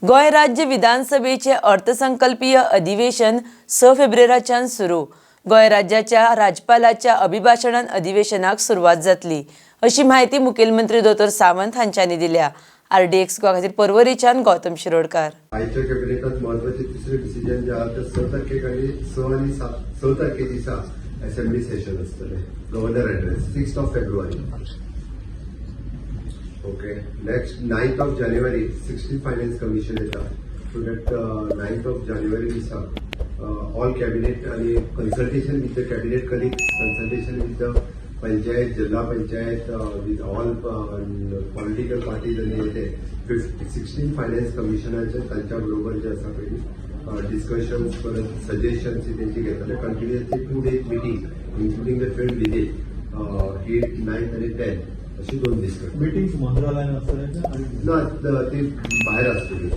गोंय राज्य विधानसभेचे अर्थसंकल्पीय अधिवेशन 6 फेब्रुवारीच्यान सुरू. गोंय राज्याच्या राज्यपालाच्या अभिभाशणान अधिवेशनाक सुरवात जातली, अशी म्हायती मुखेलमंत्री दोतोर सावंत हांच्यांनी दिल्या. आरडीएक्स गोवा खातीर पर्वरीच्यान गौतम शिरोडकार. आयच्या कॅबिनेटात महत्वाचे तिसरे डिसिजन जे आहा ते 6 तारखेक आनी 6 आनी 7, 6 तारखे दिसा असेंब्ली सेशन आसतलें, governor address, 6 of February. Okay, next, 9th of January 16 finance commission येता, so that 9th of January दिसा ऑल कॅबिनेट आणि consultation with the cabinet colleagues, consultation with the panchayat, जिल्हा panchayat, with all political parties आनी ते 16 finance कमिशनाचे तांच्या बरोबर जे आसा पळय डिस्कशन्स, परत सजेशन्स तेंची घेतले. Continuously 2 days meeting, including the field visit, he 9th आणि 10 अशी 2 दीस करता. मिटिंग्स मंत्रालयान आसतले आणि ना, ते भायर आसतली.